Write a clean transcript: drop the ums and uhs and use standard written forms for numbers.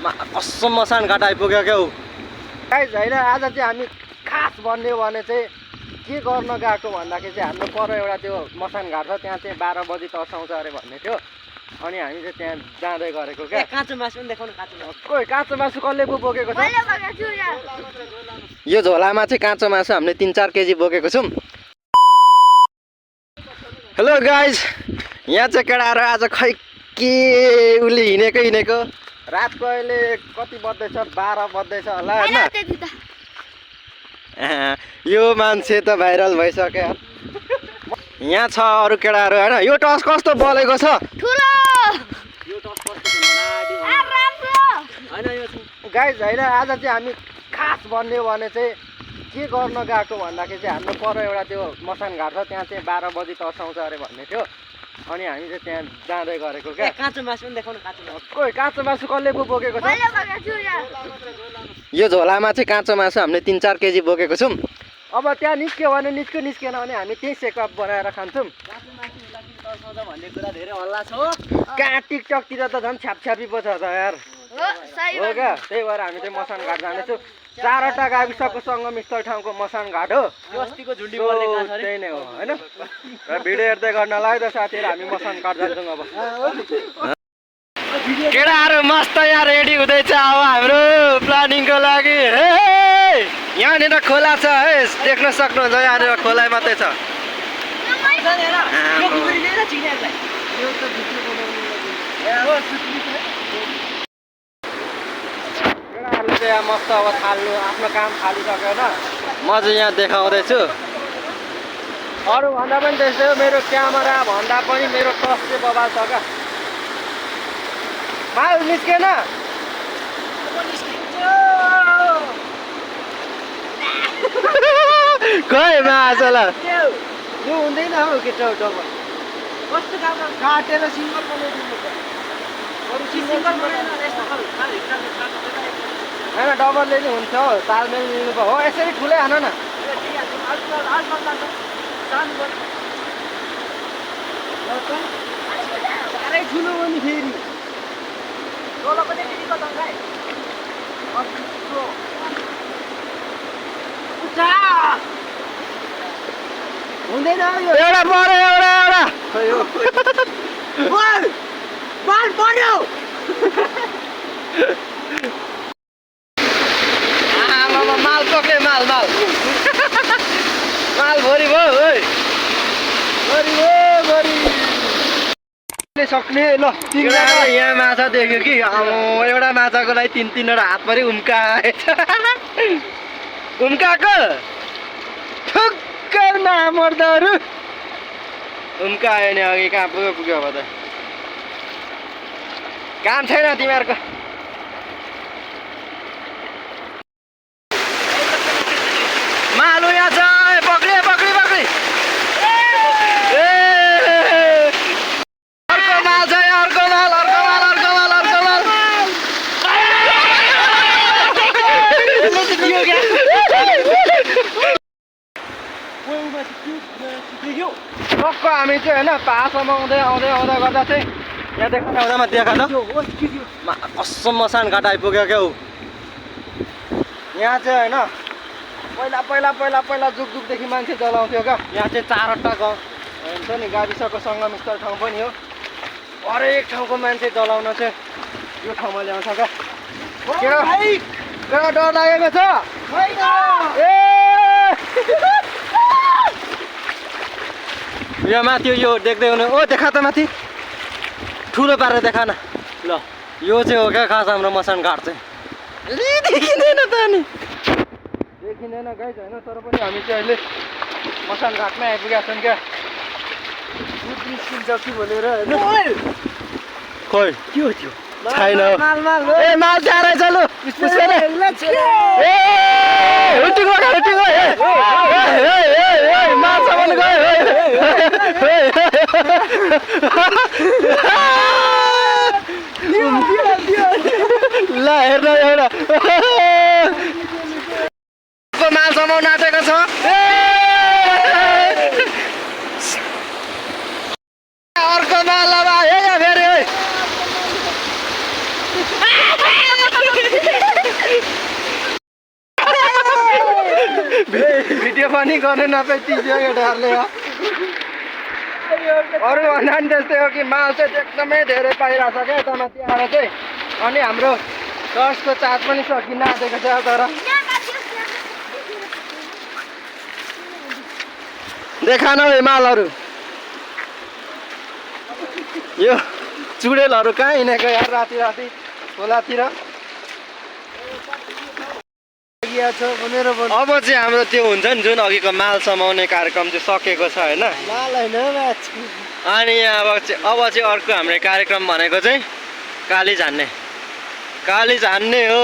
कसम मसान घाट आइपुग्यो क्या गाइस होइन आज चाहिँ हामी खास भन्ने भने चाहिँ के गर्न गएको भन्दाखेरि चाहिँ हाम्रो पर एउटा त्यो मसान घाट छ त्यहाँ चाहिँ 12 बजी तर्साउँछ अरे भन्ने थियो अनि हामी चाहिँ त्यहाँ जाँदै गरेको क्या काँचो मासु पनि देखाउनु काँचो मासु खोइ काँचो मासु कसले बोकेको छ यो झोलामा चाहिँ काँचो मासु हामीले 3-4 केजी बोकेको छौँ हेलो गाइज यहाँ चाहिँ केटाहरू आज खै के उसले हिँडेको रातको अहिले कति बज्दैछ 12 बज्दैछ होला होइन यो मान्छे त भाइरल भइसक्यो यहाँ छ अरू केटाहरू होइन यो टस कस्तो बलेको छ गाइज होइन आज चाहिँ हामी खास भन्ने भने चाहिँ के गर्न गएको भन्दाखेरि चाहिँ हाम्रो पर एउटा त्यो मसान घाट छ त्यहाँ चाहिँ 12 बजी तर्साउँछ अरे भन्ने थियो अनि हामी चाहिँ त्यहाँ जाँदै गरेको क्या काँचो मासु पनि देखाउनु काँचो मासु खोइ काँचो मासु कसले बोकेको छ यो झोलामा चाहिँ काँचो मासु हामीले 3-4 केजी बोकेको छौँ अब त्यहाँ निस्क्यो भने निस्केन भने हामी त्यही सेकअप बनाएर खान्छौँ भन्ने कुरा धेरै हल्ला छ कहाँ टिकटकतिर त झन् छ्यापछ्यापी पो छ त यार हो क्या त्यही भएर हामी चाहिँ मसान घाट जानेछौँ 4वटा गाविसको सङ्गम स्थल ठाउँको मसान घाट हो बस्तीको झुन्डी त्यही नै हो होइन र भिडियो हेर्दै गर्नलाई त साथीहरू हामी मसान घाट जान्छौँ अब केटाहरू मस्त यहाँ रेडी हुँदैछ अब हाम्रो प्लानिङको लागि यहाँनिर खोला छ है देख्न सक्नुहुन्छ यहाँनिर खोला मात्रै छ केटाहरूले चाहिँ यहाँ मस्त अब थाल्नु आफ्नो काम थालिसक्यो होइन म चाहिँ यहाँ देखाउँदैछु अरू भन्दा पनि त्यस्तै हो मेरो क्यामेरा भन्दा पनि मेरो टस चाहिँ बबाल छ क्या माल निस्केन खै माछला यो हुँदैन हौ केटा डबल कस्तो काम काटेर सिङ्गल बनाइदिनु होइन डबलले नि हुन्छ हौ तालमेल मिल्नु हो यसरी ठुलै हान न साह्रै ठुलो हो नि फेरि हुँदैन एउटा पऱ्यो एउटा पर्यो माल पक्रे माल भरि भयो सक्ने ल यहाँ माछा देख्यो कि एउटा माछाको लागि 3-3वटा हात परि उम्काएछ उम्काएको ठुक्कै नमर्दाहरू उम्कायो नि अघि कहाँ पुग्यो अब त काम छैन तिमीहरूको मालु यहाँ छ पक्रि अर्को माल छ अर्को माल टक्क हामी चाहिँ होइन पासम्म आउँदै गर्दा चाहिँ यहाँ देखाउँदामा देखा त कसम मसान घाट आइपुग्यो क्या यहाँ चाहिँ होइन पहिला जुगदेखि मान्छे जलाउँथ्यो क्या यहाँ चाहिँ 4वटा गाउँ हुन्छ नि गाविसको सङ्गम स्थल ठाउँ पनि हो हरेक ठाउँको मान्छे जलाउन चाहिँ यो ठाउँमा ल्याउँछ क्या डर लागेको छ यो माथि यो देख्दै हुनु ओ देखा त माथि ठुलो पारेर देखा न ल यो चाहिँ हो क्या खास हाम्रो मसान घाट चाहिँ देखिँदैन त अनि देखिँदैन गाइस होइन तर पनि हामी चाहिँ अहिले मसान घाटमै आइपुगेका छौँ क्या निस्किन्छ कि भनेर होइन खोइ के हो त्यो छैन ए माल चारै छ लु माछासम्म गयो ल हेर्न एउटा माल समाउन आँटेको छ अर्को माल फेरि पनि गर्नु नपाइतियो केटाहरूले अरू भन्दा पनि त्यस्तै हो कि माल चाहिँ एकदमै धेरै पाइरहेछ क्या यता माथि आएर चाहिँ अनि हाम्रो टर्चको चार्ज पनि सकिन आँटेको छ तर देखा न है मालहरू यो चुडेलहरू कहाँ हिँडेको यार राति राति खोलातिर अब चाहिँ हाम्रो त्यो हुन्छ नि जुन अघिको माल समाउने कार्यक्रम चाहिँ सकेको छ होइन अनि अब चाहिँ अर्को हाम्रो कार्यक्रम भनेको चाहिँ काली झान्ने हो